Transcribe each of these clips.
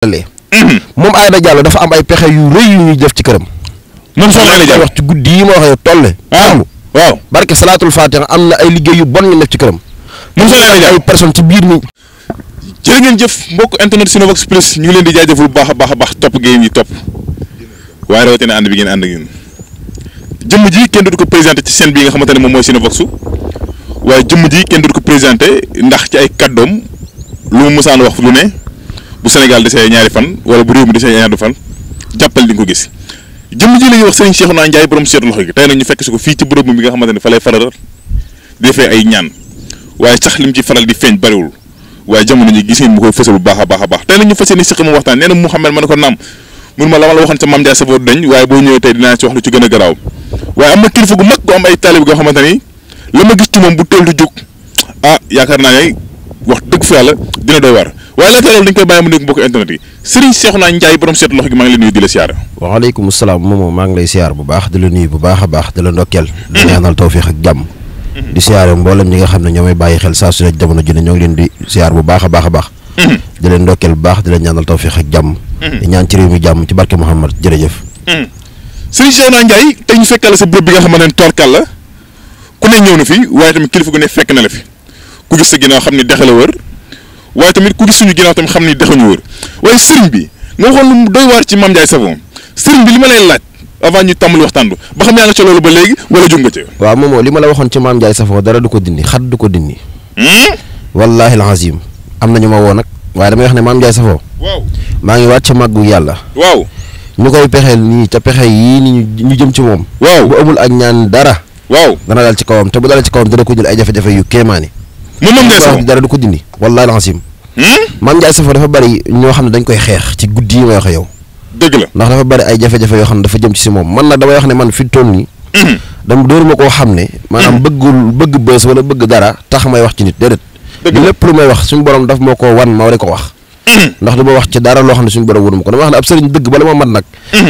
moom Aïda Diallo dafa am ay pexe yu rëy yu ñuy def ci këram. moom soxna Aïda Diallo wax ci guddi yi ma waxee tolle. waaw barke salaatul fatiha am na ay liggéey yu bon ñu def ci këram. moom soxna Aïda Diallo ay personnes ci biir ni jërë ngeen jëf mbokk internet Cinevox Plus ñu ngi leen di jaajëfal bu baax a baax a baax topp ngeen ñi topp waaye rawatina ànd bi ngeen ànd ngeen jëmm ji kenn du ko présenté ci chaîne bi nga xamante ne moom mooy Cinevox waaye jëmm ji kenn du ko présenté ndax ci ay kàddoom lu mu musaan wax lu ne bu Sénégal desee ñaari fan wala bu réew mi desee ñaari fan jàppal di nga ko gis jëmm ji la ñuy wax Serigne Cheikhouna Ndiaye borom seetu loxo gi tey nag ñu fekk si ko fii ci bërëb bi nga xamante ne fa lay faral di defee ay ñaan waaye sax li mu ci faral di feeñ bariwul waaye jamono ji gis ngeen mu koy fësal bu baax a baax a baax tey nag ñu fas yéene siq mu waxtaan nee na Mouhamed ma ne ko naam mun ma la ma la waxoon ca Mame Ndiaye Savon dañ waaye boo ñëwee tey dinaa ci wax lu ci gën a garaaw waaye am na kilifa gu mag gu am ay taalib goo xamante ni la ma gis ci moom bu teel di jóg yaakaar naa ne wax dëgg fa yàlla dina doy war waaye laata loolu dañ koy bàyyi mu nekk mbokk internet yi Serigne Cheikhouna Ndiaye borom seetu loxo gi maa ngi lay nuyu di la siyaar. waaleykum salaam moom maa ngi lay siyaar bu baax di la nuyu bu baax a baax di la ndokkeel. di ñaanal tawfiix ak jàmm. di siyaare mboolem ñi nga xam ne ñoo may bàyyi xel saa su ne jamono ji ne ñoo ngi leen di siyaar bu baax a baax a baax. di leen ndokkeel bu baax di leen ñaanal tawfiix ak jàmm. di ñaan ci réew mi jàmm ci barke Muhammad jërëjëf. Serigne Cheikhouna Ndiaye tey ñu fekkal la sa bërëb bi nga xamante ne toorkal la ku ne ñëw na fi waaye tamit kilifa gu ne fekk na la fi ku gis sa ginnaaw xam ni dexe la wër waaye tamit ku gis suñu ginnaaw tamit xam ni dexuñu wër waaye sëriñ bi nga waxoon lu doy waar ci Mame Ndiaye Savon sëriñ bi li ma lay laaj avant ñu tàmbali waxtaan bi ba xam yaa nga ca loolu ba léegi wala jóg nga ca. waaw moomoo li ma la waxoon ci Mame Ndiaye Savon dara du ko dindi xat du ko dindi. wallaahi alazim am nañu ma woo nag waaye damay wax ne Mame Ndiaye Savon. waaw maa ngi wàcc màggu yàlla. waaw ñu koy pexeel nii te pexe yii ni ñu jëm ci moom. waaw bu amul ak ñaan dara. waaw dana dal ci kawam te bu dalee ci kawam dana ko jël ay jafe-jafe yu kéemaani. moom Mame Ndiaye Savon dara du ko dindi wallaahi alazim. Mame Ndiaye Savon dafa bari ñoo xam ne dañ koy xeex ci guddi yi may wax yow. dëgg la ndax dafa bari ay jafe-jafe yoo xam ne dafa jëm ci si moom man nag damay wax ne man fi toll nii. dama dóoruma koo xam ne. maanaam bëgg bës wala bëgg dara tax may wax ci nit déedéet. lépp lu may wax suñu borom daf moo ko wan ma war ko wax. ndax du ma wax ci dara loo xam ne suñu borom wunuma ko dama wax ne ab sëriñ dëgg bala moo mat nag.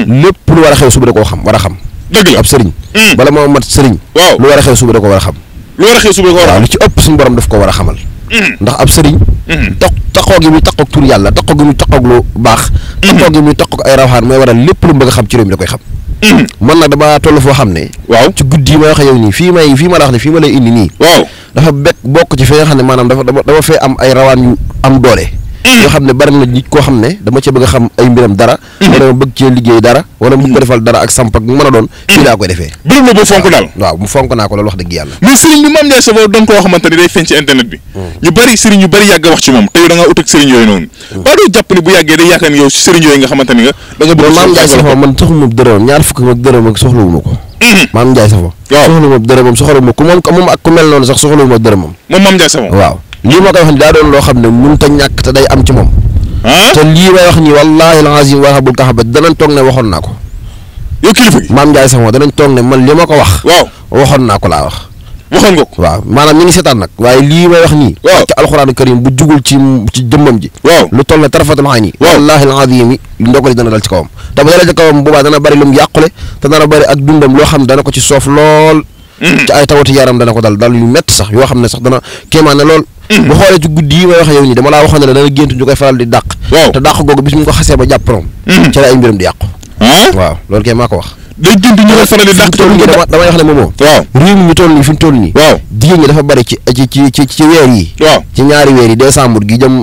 lépp lu war a xew suba da koo xam war a xam. dëgg la ab sëriñ. bala moo mat sëriñ. waaw lu war a xew suba da ko war a xam. lu war a xew suba da ko war a xam waaw lu ci ëpp suñu borom daf ko war a xamal. ndax ab sëriñ. taxoo gi muy taxoog tur yàlla taxoo gi muy taxoog lu baax. taxoo gi muy taxoog ay rawxaan mooy waral lépp lu mu bëgg a xam ci réew mi da koy xam. man nag dama toll foo xam ne. waaw ci guddi yi may wax yow nii fii ma la wax ne fii ma lay indi nii. waaw dafa bokk ci fi nga xam ne maanaam dama fee am ay rawaan yu am doole. yoo xam ne bari na nit koo xam ne dama cee bëgg a xam ay mbiram dara. wala ma bëgg cee liggéey dara. wala mu bëgg ko defal dara ak samp ak mu mën a doon. fii laa koy defee. bërëb la boo fonk daal. waaw mu fonk naa ko loolu wax dëgg yàlla. mais sëriñ bi Mame Ndiaye Savon doon koo xamante ni day feeñ ci internet bi. ñu bari sëriñ yu bari yàgg a wax ci moom te yow da ngaa ut ak sëriñ yooyu noonu. ba doo jàpp ni bu yàggee day yaakaar ni yow sëriñ yooyu nga xamante ni nga da nga bëgg Mame Ndiaye Savon man soxluma dërëm ñaar fukk ak dërëm ak soxlawuma ko. Mame Ndiaye Savon. waaw soxlawuma dërëmam soxlawuma ku moom ak ku mel noonu sax soxlawuma dërëmam. moom Mame Ndiaye Savon. waaw lii ma koy wax ni daa doon loo xam ne mënut a ñàkk te day am ci moom. te lii may wax nii wallaahi alazim waxabul kaxabat danañ toog ne waxoon naa ko. yow kilifa gi. Mame Ndiaye Savon danañ toog ne man li ma ko wax. waaw waxoon naa ko laa wax. waxoon nga ko. waaw maanaam ñu ngi seetaan nag. waaye lii may wax nii. waaw ci alxuraanu karim bu jugul ci jëmmam ji. waaw lu toll ne tarafatul ayni. wallaahi alazim ndogali dana dal ci kawam. te bu dalee ci kawam boobaa dana bari lu mu yàqule te dana bari ak dundam loo xam ne dana ko ci soof lool. ci ay tawati yaram dana ko dal yu métti sax yoo xam ne sax dana kéemaane lool. bu xoolee ci guddi yi may wax yow nii dama laa waxoon ne la dana gént ñu koy faral di dàq. waaw te dàq googu bis mu ko xasee ba jàpp moom. ci la ay mbiram di yàqu. waaw loolu kay maa ko wax. day gént ñu koy faral di dàq damay wax ne moomoo. waaw réew mi ñu toll nii fi mu toll nii. waaw jigéen ñi dafa bari ci weer yi. waaw ci ñaari weer yi décembre gi jëm.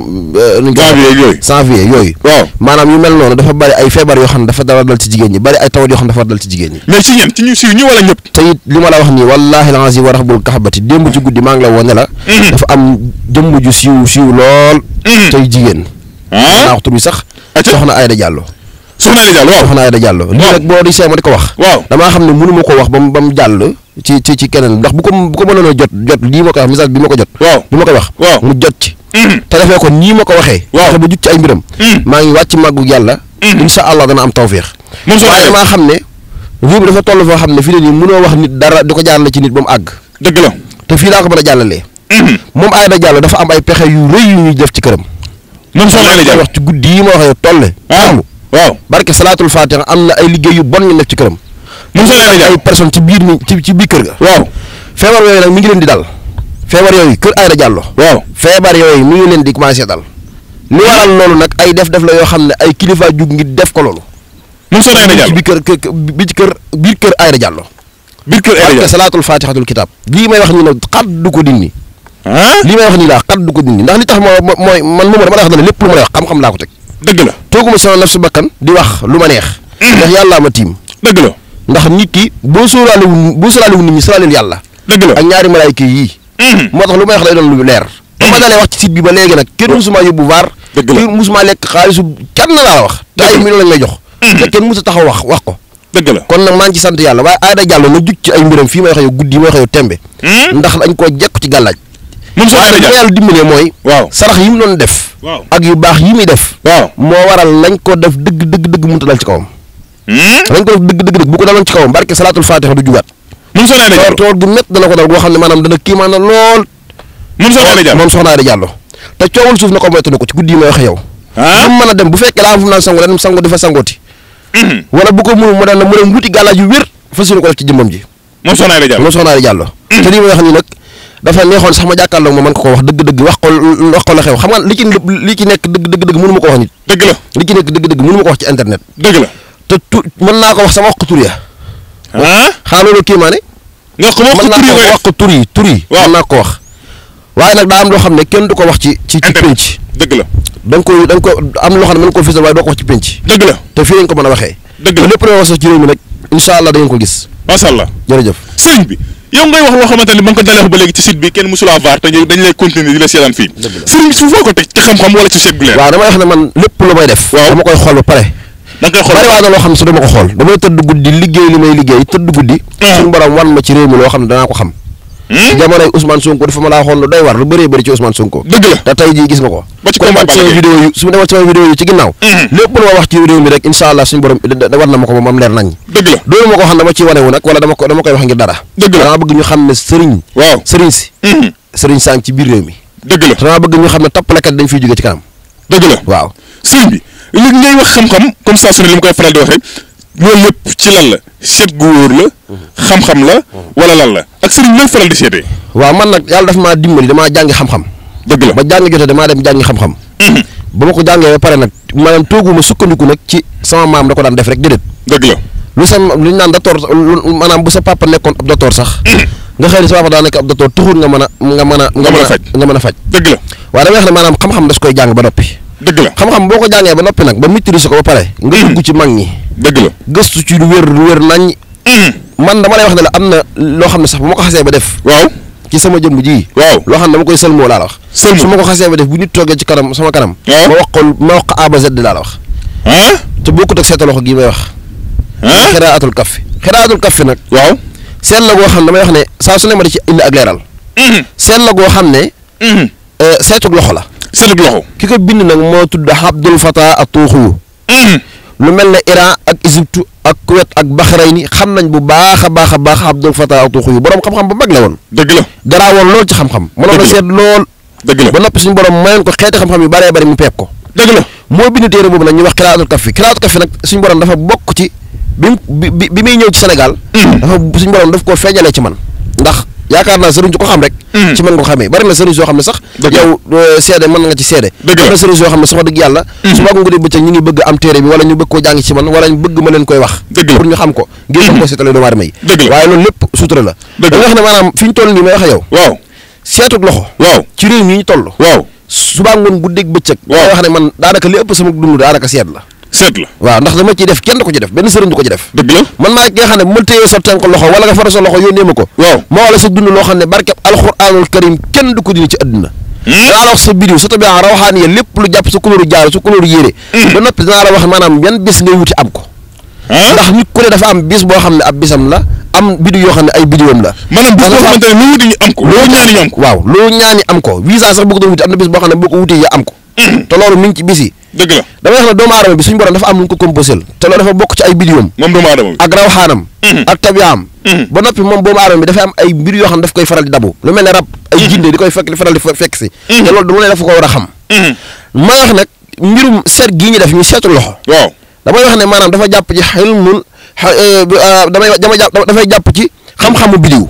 janvier yooyu. waaw maanaam yu mel noonu dafa bari ay feebar yoo xam ne dafa dara dal ci jigéen ñi bari ay tawat yoo xam ne dafa dal ci jigéen ñi. mais ci ñen ci ñu siiw ñi wala ñëpp. te it li ma la wax nii wallaahi alazim wa rabbul kaxbati démb ci guddi maa ngi la woon ne la. dafa am jëmm ju siiw lool. tey jigéen. naa wax tur bi sax. soxna Aïda Diallo. soxna Aïda Diallo waaw soxna Aïda Diallo. lii nag boo di seema di ko wax. waaw damaa xam ne mënu ma ko wax ba mu jàll. ci keneen ndax bu ko mënoon a jot lii ma koy wax message bi ma ko jot. waaw bi ma koy wax. waaw mu jot ci. te defee ko nii ma ko waxee. waaw te ba jug ci ay mbiram. maa ngi wàcc màggu yàlla. incha allah dana am tawféex. moom waaye damaa xam ne réew mi dafa toll foo xam ne fii ne nii mënoo wax nit dara di ko jaarale ci nit ba mu àgg. dëgg la te fii laa ko mën a jàllalee. moom Aïda Diallo dafa am ay pexe yu rëy yu ñuy def ci këram. moom soxna Aïda Diallo wax ci guddi yi ma waxee tolle. waaw barke salaatul fatiha am na ay liggéey yu bon ñu def ci këram. moom soxna Aïda Diallo ay personnes ci biir kër ga. waaw feebar yooyu nag mi ngi leen di dal. feebar yooyu kër Aïda Diallo. waaw feebar yooyu mi ngi leen di commencé dal. li waral loolu nag ay def la yoo xam ne ay kilifa jug ngir def ko loolu. moom soxna Aïda Diallo biir kër Aïda Diallo. biir kër Aïda Diallo salaatul fatihatul kitab lii may wax nii nag xat du ko dindi. lii may wax nii laa xat du ko dindi ndax li tax mooy man moom dama lay wax ne lépp lu ma lay wax xam-xam laa ko teg. dëgg la tooguma sama naf su bakkan di wax lu ma neex. ndax yàllaa ma tiim. dëgg la ndax nit ki boo sóoraalewul nit ñi sóoraaleel yàlla. dëgg la ak ñaari malaayka yii. moo tax lu may wax lay doon lu leer. ba ma dalee wax ci site bi ba léegi nag kenn musuma yóbbu vaar. dëgg la kenn musuma lekk xaalisu kenn laa wax. te ay millions lañ may jox. te kenn musa taxaw wax ko. dëgg la kon nag maa ngi ci sant yàlla waaye Aïda Diallo na jug ci ay mbiram fii may wax yow guddi yi may wax yow tembe. ndax dañ koo jekku ci gàllaaj. moom soxna Aïda Diallo yàlla dimbalee mooy. waaw sarax yi mu doon def. waaw ak yu baax yi muy def. waaw moo waral lañ ko def dëgg mënut a dal ci kawam. lañ ko def dëgg bu ko daloon ci kawam barke salaatul fatiha du jugaat. moom soxna Aïda Diallo toor gu métt dana ko dal goo xam ne maanaam dana kiimaana lool. moom soxna Aïda Diallo te coowul suuf na ko moytu ko ci guddi yi may wax yow. fu mu mën a dem bu fekkee daa am fu mu naan sango dem sango di fa sangooti. wala bu ko mënul mu dem wuti gàllaaj yu wér fas yéene ko def ci jëmmam ji. moom soxna Aïda Diallo te lii may wax nii nag dafa neexoon sax ma jàkkaarloo ma mën ko wax dëgg wax ko la xew xam nga li ci nekk dëgg mënu ma ko wax nit. dëgg la li ci nekk dëgg mënu ma ko wax ci internet. dëgg la te mën naa ko wax sama wax ko tur ya. xaa loolu kii maa ne. nga ko wax ko tur yi mën naa ko wax. waaye nag daa am loo xam ne kenn du ko wax ci penc. dëgg la da nga ko am loo xam ne mën ko fisal waaye doo ko wax ci penc. dëgg la te fii lañ ko mën a waxee. dëgg la lépp loo wax sax ci réew mi nag incha allah da ngeen ko gis. macha allah jërëjëf. sëriñ bi yow ngay wax loo xamante ne ba nga ko dalee wax ba léegi ci site bi kenn musula vaar te dañ lay continuer di la seetaan fii. sëriñ bi su foo ko teg ci xam-xam wala ci seet gu leer. waaw damay wax ne man lépp lu may def. dama koy xool ba pare. da nga koy xool bari waa na loo xam ne su dama ko xool damay tëdd guddi liggéey li may liggéey tëdd guddi. suñu borom wan ma ci réew mi loo xam ne danaa ko xam. jamonoy Ousmane Sonko dafa ma laa xool lu doy war lu bëree ci Ousmane Sonko. dëgg la te tey jii gis nga ko. ba ci combat sama vidéo yu su ma demoon sama vidéo yu ci ginnaaw. lépp lu ma wax ci réew mi rek incha allah suñu borom war na ma ko moom leer nañ. dëgg la doolu ma ko xam dama ciy wane wu nag wala dama koy wax ngir dara. dëgg la dama bëgg ñu xam ne sëriñ. waaw sëriñ si. sëriñ saa ngi ci biir réew mi. dëgg la dama bëgg ñu xam ne tappalekat dañ fiy jóge ci kanam. dëgg la waaw sëriñ bi li ngay wax xam-xam comme ça su ne li ma koy faral di waxee loolu lépp ci lan la seet gu wóor la xam-xam la wala lan la ak sëriñ looy faral di seetee. waaw man nag yàlla dafa maa dimbali damaa jàngi xam-xam. dëgg la ba jàngi jotee damaa dem jàngi xam-xam. ba ma ko jàngee ba pare nag maanaam tooguma sukkandiku nag ci sama maam da ko daan def rek déedéet. dëgg la lu ñu naan docteur maanaam bu sa papa nekkoon ab docteur sax. nga xëy na sa papa daa nekk ab docteur tuxul nga mën a faj. dëgg la waaye damay wax ne maanaam xam-xam das koy jàng ba noppi. dëgg la xam-xam boo ko jàngee ba noppi nag ba maîtriser ko ba pare. nga dugg ci mag ñi. dëgg la gëstu ci lu wér nañ. man dama lay wax ne la am na loo xam ne sax bu ma ko xasee ba def. waaw ci sama jëmm ji. waaw loo xam ne dama koy sëlmoo laa la wax. sëlmoo su ma ko xasee ba def bu nit toogee ci kanam sama kanam. waaw ma wax ko A ba Z laa la wax. te bokkut ak seeta loxo gii may wax. xiraatul kaffi nag. waaw seet la goo xam ne damay wax ne saa su ne ma di ci indi ak leeral. seet la goo xam ne. seetug loxo la. seetug loxo. ki ko bind nag moo tudd Abdul Fatah Atuuxu. lu mel ne Iran ak Égypte ak Kuwait ak Bahrain xam nañ bu baax a baax Abdul Fatah Atuuxu borom xam-xam bu mag la woon. dëgg la daraa woon lool ci xam-xam. mënoon na seet lool. dëgg la ba noppi suñu borom mayoon ko xeeti xam-xam yu bëree bëri mu peep ko. dëgg la moo bind téere boobu nag ñu wax xiraatul kaffi nag suñu borom dafa bokk ci bi muy ñëw ci Sénégal. dafa suñu borom daf koo feeñalee ci man ndax. yaakaar naa sëriñ su ko xam rek ci mën nga ko xamee bari na sëriñ soo xam ne sax yow seede mën nga ci seede bari na sëriñ soo xam ne sax dëgg yàlla su ma ko dee bëccëg ñu ngi bëgg am téere bi wala ñu bëgg koo jàng ci man wala ñu bëgg ma leen koy wax pour ñu xam ko ngir xam ko seetale doomu aadama yi waaye loolu lépp sutura la da nga wax ne maanaam fi ñu toll nii may wax yow waaw seetug loxo waaw ci réew mi ñu toll waaw subaa ngoon guddeeg bëccëg may wax ne man daanaka li ëpp sama dund daanaka seet la seet la waaw ndax dama ciy def kenn du ko ci def benn sëriñ du ko ci def dëgg la man naa ki nga xam ne bu ma téyee sa tànk loxo wala nga fara sa loxo yónnee ma ko waaw ma wala sa dund loo xam ne barkeb alxuraanul karim kenn du ko dindi ci àdduna dinaa la wax sa bidiw sa tabi'a rawxaaniya lépp lu jàpp sa couleur jaaro sa couleur yére ba noppi dinaa la wax maanaam yan bis ngay wuti am ko ndax nit ku ne dafa am bis boo xam ne ab bisam la am bidiw yoo xam ne ay bidiwam la maanaam bis boo xamante ne lu wuti ñu am ko loo ñaani ñu am ko waaw loo ñaani am ko visa sax boo ko doon wuti am na bis boo xam ne boo ko wutee ya am ko te loolu mi ngi ci bis yi dëgg la damay wax ne doomu aadama bi suñu borom dafa am lu ñu ko composé te loolu dafa bokk ci ay bidiwam moom doomu aadama bi ak rawxaanam ak tabiyaam ba noppi moom doomu aadama bi dafa am ay mbir yoo xam ne daf koy faral di dabu lu mel ne rab ay jinde di koy faral di fekk si te loolu du mu ne dafa ko war a xam maa wax nag mbirum seet gii ñu def ñu seetu loxo waaw damay wax ne maanaam dafa jàpp ci xilmun dafay jàpp ci xam-xamu bidiw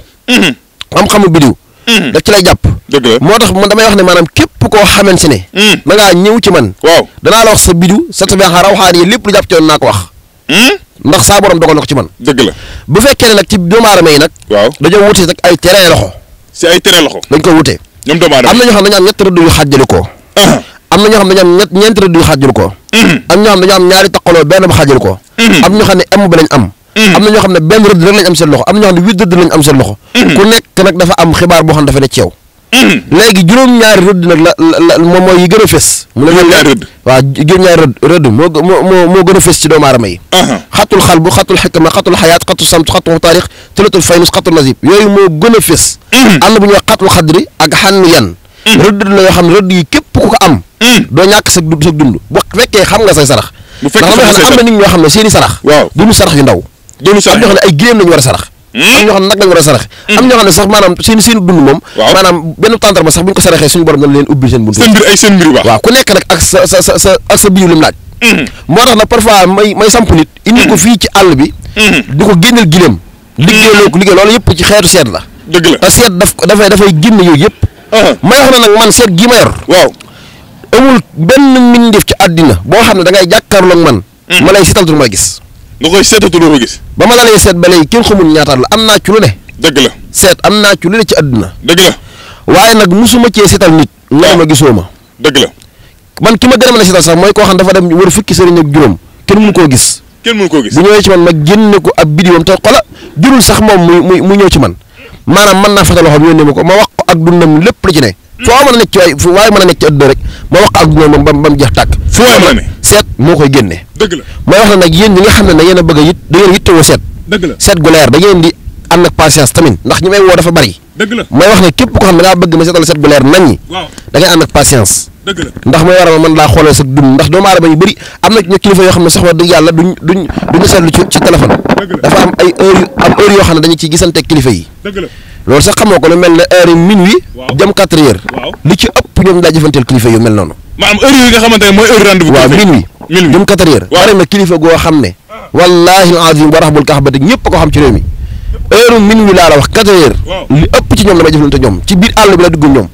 xam-xamu bidiw da ci lay jàpp. dëgg la moo tax man damay wax ne maanaam képp koo xamante ne. da ngaa ñëw ci man. waaw danaa la wax sa bidu sa tabaxa rawxaan yi lépp lu jàpp ci yoon naa ko wax. ndax saa borom dogal na ko ci man. dëgg la bu fekkee ne nag ci doomu aadama yi nag. waaw dañoo wute nag ay terrain loxo. si ay terrain loxo. dañ ko wute. ñoom doomu aadama am na ñoo xam ne dañu am ñetti rëdd yu xàjjali ko. am na ñoo xam ne dañu am ñeenti rëdd yu xàjjali ko. am ñoo xam ne dañoo am ñaari taqaloo benn ba xàjjali ko. am ñoo xam ne em ba lañ am. am na ñoo xam ne benn rëdd rek lañ am seen loxo am na ñoo xam ne 8 rëdd lañ am seen loxo. ku nekk nag dafa am xibaar boo xam ne dafa ne ci yow. léegi juróom-ñaari rëdd nag la moom mooy yi gën a fës. juróom-ñaari rëdd. waaw juróom-ñaari rëdd moo gën a fës ci doomu aadama yi. xatul xalbu xatul xikma xatul xayaat xatul samt xatul taarix tëlatul faynus xatul nasib yooyu moo gën a fës. am na bu ñuy wax xatul xadri ak xànn yan. rëdd la yoo xam ne rëdd yi képp ku ko am. doo ñàkk sa dund bu fekkee xam nga say sarax. bu fekkee am na nit ñoo xam ne seeni sarax. waaw duñu sarax yu ndaw. duñu sarax am ñoo xam ne ay giléem lañu war a sarax. am ñoo xam ne nag lañu war a sarax. am ñoo xam ne sax maanaam seen dund moom. maanaam benn tàndarma sax bu ñu ko saraxee suñu borom dana leen ubbil seen buntu. seen mbir baax. waaw ku nekk nag ak sa biir lim laaj. moo tax nag parfois may samp nit indi ko fii ci àll bi. di ko génneel giléem. liggéey loolu yëpp ci xeetu seet la. dëgg la te seet dafay génne yooyu yëpp. may wax na nag man seet gi ma yor. waaw amul benn mbindeef ci àddina boo xam ne da ngay jàkkaarloo ak man. ma lay seetal may gis. nga koy seetatu doo ko gis. ba ma la lay seet ba léegi kenn xamul ñaataat la am naa ci lu ne. dëgg la seet am naa ci lu ne ci àddina. dëgg la waaye nag musuma cee seetal nit. nga ma gisoo ma. dëgg la man ki ma gën a mën a seetal sax mooy koo xam dafa dem wër fukki sëriñ ak juróom kenn mënu koo gis. kenn mënu koo gis bu ñëwee ci man ma génne ko ab bidiwam te xola jurul sax moom mu ñëw ci man maanaam mën naa fata loxo bi yónnee ma ko ma wax ko ak dundam lépp la ci ne. foo mën a nekk ci fu waaye mën a nekk ci àdduna rek ma wax ko ak dundam ba mu jeex tàkk. fu waay mën a ne seet moo koy génne. dëgg la may wax na nag yéen ñi nga xam ne da ngeen a bëgg a da ngeen yittewoo seet. dëgg la seet gu leer da ngeen di ànd ak patience tamit ndax ñi may woo dafa bari. dëgg la may wax ne képp ko xam ne da ngaa bëgg ma seetal seet gu leer nañ ñi. waaw da ngay ànd ak patience. dëgg la ndax may war a mën laa xoolee sa dund ndax doomu aadama yu bëri am na ñu kilifa yoo xam ne sax wax dëgg yàlla duñu seetlu ci téléphone. dafa am ay heure yoo xam ne dañu ciy gisante kilifa yi. dëgg la loolu sax xamoo ko lu mel ne heure minuit. jëm 4 heures. li ci ëpp ñoom daa jëfanteel kilifa yu mel noonu. maanaam heure yi nga xamante ne mooy heure rendez-vous. waaw minuit jëm 4 heures. waaw na kilifa goo xam ne. wallaahi al-azim wa rabbul kaaba ñëpp ko xam ci réew mi. heure minuit laa la wax 4 heures. li ëpp ci ñoom damay jëflante ñoom ci biir àll bi la dugg ñoom.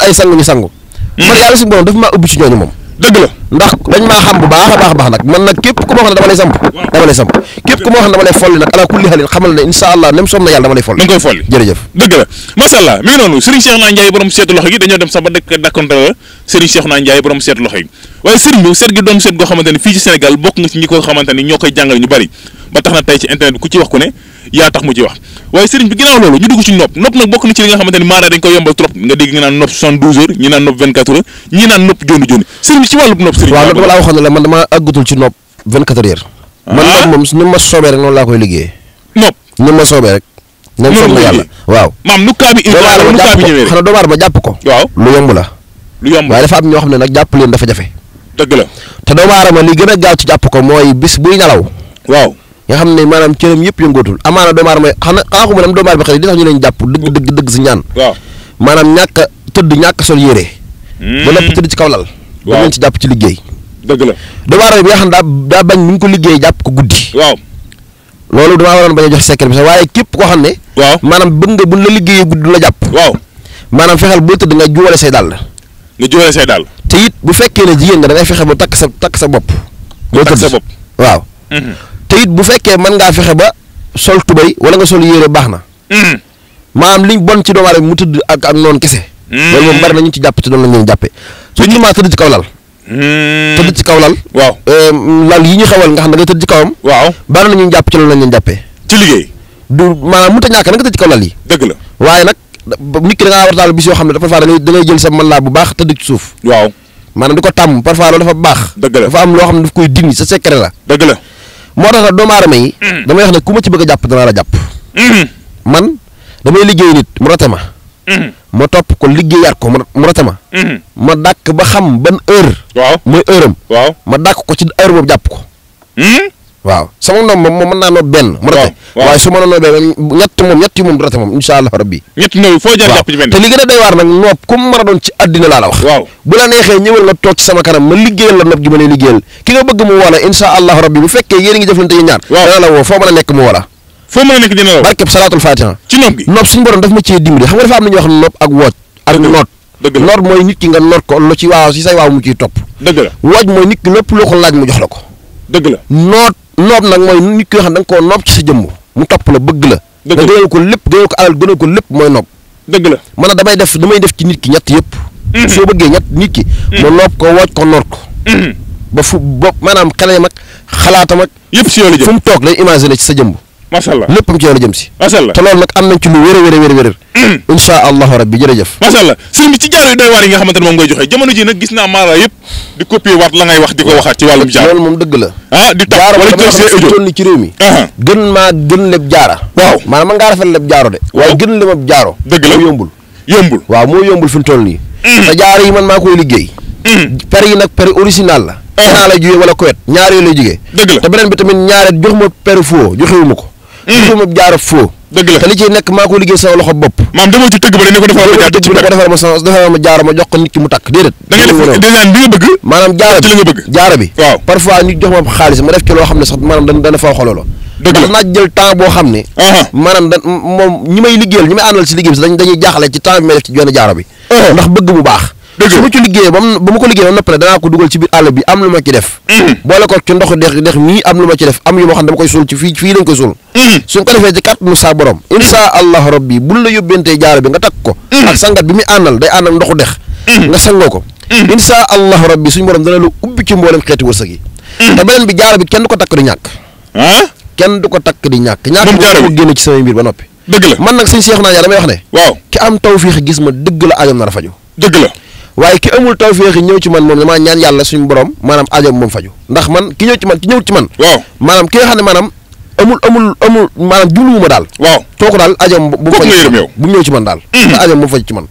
ay sangu ñu sangu. man yàlla suñu borom dafa maa ubbi ci ñooñu moom. dëgg la ndax dañ maa xam bu baax a baax nag man nag képp ku ma wax ne dama lay samp dama lay samp képp ku ma wax ne dama lay folli nag ala kulli xalin xamal ne insha allah nem soom na yàlla dama lay folli da nga koy folli jërëjëf dëgg la masha Allah mi ngi noonu Serigne Cheikhouna Ndiaye borom seetu loxo gi dañoo dem sax ba dëkk dakkonte la Serigne Cheikhouna Ndiaye borom seetu loxo yi waaye Serigne bi seet gi doon seet goo xamante ne fii ci Sénégal bokk nga ci ñi ko xamante ne ñoo koy jàngal ñu bari ba tax na tey ci internet bi ku ci wax ku ne yaa tax mu ci wax waaye Serigne bi ginnaaw loolu ñu dugg ci nopp nag bokk na ci li nga xamante ne maanaam dañ koy yombal trop nga dégg nga naan nopp 72 heures ñi naan nopp 24 heures ñi naan nopp joni joni Serigne bi ci wàllu nopp Serigne waaw dama laa waxoon ne la man dama àggatul ci nopp 24 heures man nopp moom ni ma soobee rek noonu laa koy liggéeyee nopp ni ma soobee rek nem soob na yàlla waaw maam nu kaa bi ñëwee xanaa doomu aadama jàpp ko waaw lu yomb la waaye dafa am ñoo xam ne nag jàpp leen dafa jafe dëgg la te doomu aadama li gën a gaaw ci jàpp ko mooy bis buy nelaw waaw nga xam ne maanaam cëram yëpp yëngootul amaana doomu aadama xanaa xamu dem doomu aadama xëy di tax ñu leen jàpp dëgg si ñaan waaw maanaam ñàkk a tëdd ñàkk sol yére ba lépp tëdd ci kaw lal da leen ci jàpp ci liggéey dëgg la doomu aadama bi nga xam daa bañ ni ñu ko liggéey jàpp ko guddi waaw loolu damaa waroon bañ a jox secret bi sax waaye képp koo xam ne waaw maanaam bëgg nga buñ la liggéeyee guddi la jàpp waaw maanaam fexeel boo tëdd nga juwale say dàll nga juwale say dàll te it bu fekkee ne jigéen nga da ngay fexe ba takk sa bopp boo takk sa tëdd bopp waaw te it bu fekkee mën ngaa fexe ba sol tubay wala nga sol yére baax na maanaam liñ bon ci doomu aadama mu tëdd ak noonu kese loolu moom bari na ñu ci jàpp ci doon lañ leen jàppee surtout maa tëdd ci kaw lal tëdd ci kaw lal waaw lal yi ñu xewal nga xam ne ngay tëdd ci kawam waaw bari na ñu jàpp ci loolu lañ leen jàppee ci liggéey du maanaam mënut a ñàkk na nga tëdd ci kaw lal yi dëgg la waaye nag nit ki da ngaa war daal bis yoo xam ne dafa faa da ngay jël sa mën laa bu baax tëdd ci suuf waaw maanaam di ko tàmm parfois loolu dafa baax dëgg la dafa am loo xam ne daf koy dindi sa secret la dëgg la moo tax nag doomu aadama yi damay wax ne ku ma ci bëgg a jàpp danaa la jàpp man damay liggéey nit mu rate ma ma topp ko liggéeyaat ko mu rate ma ma dàkk ba xam ban heure waaw mooy heure am waaw ma dàkk ko ci heure boobu jàpp ko waaw sama noom moom mën naa noob benn mu rate waaye su ma la noobee ñett yi moom du rate moom insha allah rabbi ñett noob foo jaar jàpp ci benn te li gën a doy waar nag noob comme mën a doon ci àddina laa la wax waaw bu la neexee ñëwal nga toog ci sama kanam ma liggéeyal la nopp gi ma lay liggéeyal ki nga bëgg mu wala insha allah rabbi bu fekkee yéen a ngi jëflante yi ñaar dana la woo foo mën a nekk mu wala foo mën a nekk dina law barkeb salaatul fatiha ci nopp gi nopp suñu borom daf ma cee dimbali xam nga dafa am na ñuy wax nopp ak wooj ak noot dëgg la noot mooy nit ki nga noot ko lu ci waaw si say waaw mu ciy topp dëgg la wooj mooy nit ki lépp loo ko laaj mu jox la ko dëgg la noot nag mooy nit ki nga xam da nga koo nopp ci sa jëmm mu topp la bëgg la nga gënal ko lépp gënal ko alal gënal ko lépp mooy nopp dëgg la man na damay def ci nit ki ñett yëpp soo bëggee ñett nit ki ma nopp ko wooj ko noot ko ba fu bopp maanaam xelam ak xalaatam ak yëpp si yow la jëm fu mu toog lay imaginer ci sa jëmm macha allah léppam ci yow la jëm si macha allah te loolu nag am nañ ci lu wér insha allahu rabbi jërëjëf macha allah sëñ bi ci jaaro yu doy waar yi nga xamante ne moom ngay joxe jamono ji nag gis naa maara yëpp di copier waat la ngay wax di ko waxaat ci wàllum jaaro loolu moom dëgg la di tax jaaro wala dama jël xam toll ni ci réew mi gën lépp jaara waaw maanaam man ngaa rafet lépp jaaro de waaye gën lépp jaaro dëgg la moo yombul waaw moo yombul fi mu toll nii te jaaro yi man maa koy liggéey per yi nag per original la Canada lay jógee wala Kuwait ñaar yooyu lay jógee dëgg la te beneen bi tamit ñaareel jox ma per faux joxewuma ko joxewuma jaaro faux dëgg la te li ciy nekk maa ko liggéey sama loxo bopp maam demoo ci tëgg ba dañ ko defal ma tëgg bi ko defal ma jaaro ma jox ko nit ki mu takk déedéet da ngay def design bi nga bëgg maanaam jaaro bi waaw parfois nit jox ma xaalis ma def ci loo xam ne sax maanaam dana faw xololo ndax naa jël temps boo xam ne maanaam moom ñi may liggéeyal ñi may àndal si liggéey bi sax dañuy jaaxle ci temps bi may def ci benn jaaro bi ndax bëgg bu baax su ma ci liggéeyee ba ma ko liggéeyee ba noppale danaa ko dugal ci biir àll bi am lu ma ci def boole ko ci ndoxu dex mii am lu ma ci def am yu ma xam dama koy suul ci fii lañ koy suul suñ ko defee ci kàttanu saa borom insha allah rabbi buñ la yóbbentee jaaro bi nga takk ko ak sangat bi muy àndal day ànd ak ndoxu dex nga sangoo ko insha allah rabbi suñu borom dana la ubbi ci mboolem xeeti wërsëg yi te beneen bi jaaro bi kenn du ko takk di ñàkk kenn du ko takk di ñàkk ko génne ci samay mbir ba noppi dëgg la man nag sëñ Cheikh naa damay wax ne waaw ki am tawfiix gis ma dëgg la ajam nar a faju dëgg la waaye ki amul tawféex ñëw ci man moom damaa ñaan yàlla suñu borom maanaam aajoom moom faju ndax man ki ñëw ci man waaw maanaam ki nga xam ne maanaam amul maanaam jubluwu ma daal waaw kooku daal aajoom bu mu ñëw ci man daal te aajoom moom faju ci man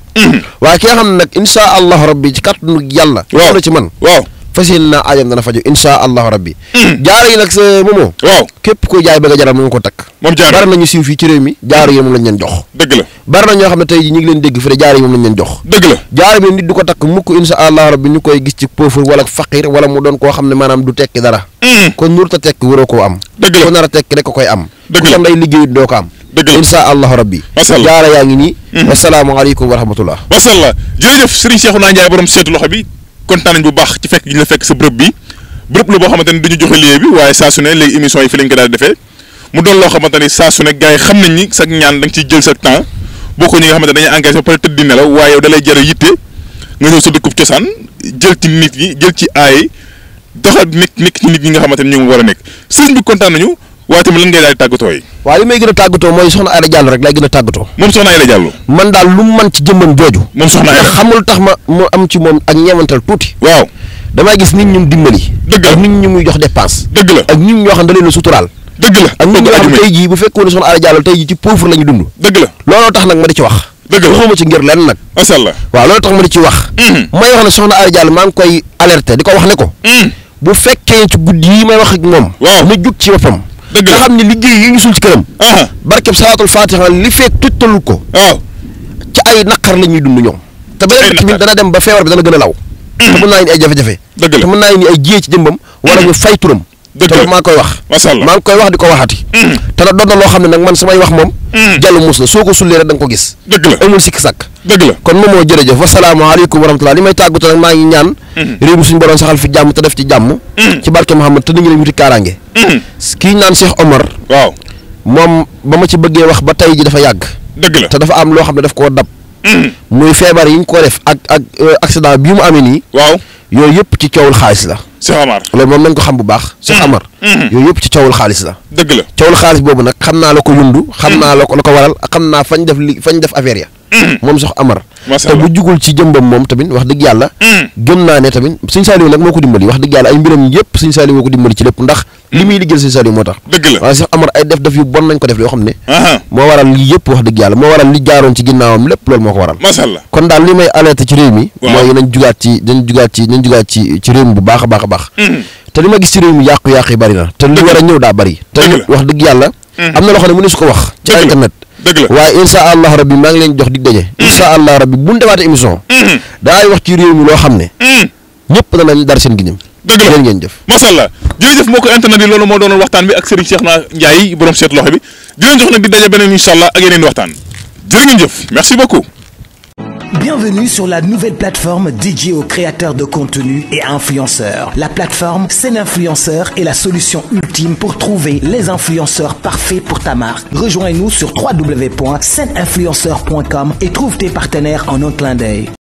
waaye ki nga xam ne nag insha allahu rabbi ci kàttanu yàlla ñëw na ci man waaw fas yéene naa aajoom dana faju insha allahu rabbi jaaro yi nag sa moomoo waaw képp koy jaay bëgg a jaral mu nga ko takk moom jaaro bari nañu siiw fii ci réew mi jaaro yi moom lañ leen jox dëgg la bari na ñoo xam ne tey ji ñu ngi leen dégg fi de jaaro yi moom lañ leen jox dëgg la jaaro bi nit du ko takk mukk insha allah rabbi ñu koy gis ci pauvre wala faqir wala mu doon koo xam ne maanaam du tekki dara kon nurta tekki waroo koo am dëgg la ko nar a tekki rek ko koy am dëgg ku la sam day liggéeyut doo ko am dëgg la insha allah rabbi jaaro yaa ngi nii wasalaamaaleykum wa rahmatullah wasalla jërëjëf Serigne Cheikhouna Ndiaye borom seetu loxo bi kontaan nañ bu baax ci fekk gi ñu la fekk sa bërëb bi bërëb la boo xamante ne duñu joxe lieu bi waaye saa su ne léegi émission yi fi lañ ko daal defee mu doon loo xamante ni saa su ne gars yi xam nañ ni sa ñaan da nga ciy jël sa temps boo ko ñi nga xamante ne dañuy engagé ba pare tëdd di nelaw waaye yow da lay jar a yitte nga ñëw sa dëkkub cosaan jël ci nit ñi jël ci aay doxal nekk ci nit ñi nga xamante ne ñu ngi war a nekk sëriñ bi kontaan nañu waaye tamit lan ngay daal di tàggatoo yi waaw li may gën a tàggatoo mooy soxna Aïda Diallo rek lay gën a tàggatoo moom soxna Aïda Diallo man daal lu mu man ci jëmmam jooju moom soxna Aïda xamul tax ma am ci moom ak ñeewantal tuuti waaw damay gis nit ñu dimbali dëgg la ak nit ñu muy jox dépense dëgg la ak nit ñoo xam ne da leen a suturaal dëgg la ak nit ñoo xam ne tey jii bu fekkoon ne soxna Aïda Diallo tey jii ci pauvre la ñu dund dëgg la looloo tax nag ma di ci wax dëgg la waxuma ci ngir lenn nag macha allah waaw loolu tax ma di ci wax may wax ne soxna Aïda Diallo maa ngi koy alerté di ko wax ne ko bu fekkee ci guddi yi may wax ak moom na jug ci boppam dëgg la nga xam ne liggéey yi ñu suul ci këram barkeb salaatul fatiha li fekk tujtalul ko waaw ci ay naqar la ñuy dund ñoom te beneen bi tamit dana dem ba feebar bi dana gën a law te mën naa indi ay jafe-jafe dëgg la te mën naa indi ay jiyee ci jëmbam wala ñu fay turam dëgg te la maa ngi koy wax macha allah maa ngi koy wax di ko waxati te nag doon na loo xam ne nag man samay wax moom jàllu mus la soo ko sullee rek da nga ko gis dëgg la amul sikk sàkk dëgg la kon moom moo jërëjëf wasalaamaaleykum wa rahmatulah li may tàggatu nag maa ngi ñaan réew mi suñu borom saxal fi jàmm te def ci jàmm ci barke Muhammad te nit ñi lañ wuti kaaraange kii naan Cheikh Omar waaw moom ba ma ci bëggee wax ba tey ji dafa yàgg dëgg la te dafa am loo xam ne daf koo dab muy feebar yi ñu ko def ak accident bii mu amee nii waaw yooyu yëpp ci coowul xaalis la Cheikh Omar loolu moom nañ ko xam bu baax Cheikh Omar yooyu yëpp ci coowul xaalis la dëgg la coowul xaalis boobu nag xam naa la ko yundu xam naa la ko waral xam naa fañ def affaire ya moom Cheikh Omar te bu jugul ci jëmbam moom tamit wax dëgg yàlla gëm naa ne tamit Sëñ Saliou nag moo ko dimbali wax dëgg yàlla ay mbiram yëpp Sëñ Saliou moo ko dimbali ci lépp ndax li muy liggéeyal Sëñ Saliou moo tax dëgg la waaye Cheikh Omar ay def yu bon nañ ko def yoo xam ne moo waral lii yëpp wax dëgg yàlla moo waral li jaaroon ci ginnaawam lépp loolu moo ko waral macha allah kon daal li may alerté ci réew mi mooy nañ jugaat ci réew mi bu baax a baax a baax te li ma gis ci réew mi yàqu-yàqu yi bari na te li war a ñëw daa bari te wax dëgg yàlla am na loo xam ne mënu su ko wax ci internet dëgg la waaye insha allah rabbi maa ngi leen jox dig daje insha allah rabbi bu ñu defaatee émission daay wax ci réew mi loo xam ne ñëpp danañ dar seen giñam dëgg la jërë ngeen jëf. macha allah jërëjëf moo ko internet yi loolu moo doonoon waxtaan bi ak Serigne Cheikhouna Ndiaye borom seet loxo bi di leen jox nag di daje beneen incha allah ak yeneen waxtaan jërë ngeen jëf merci beaucoup. Bienvenue sur la nouvelle plateforme dédiée aux créateurs de contenu et influenceurs. La plateforme SeneInfluenceur est la solution ultime pour trouver les influenceurs parfaits pour ta marque. Rejoins-nous sur www.seneinfluenceur.com et trouve tes partenaires en un clin d'œil.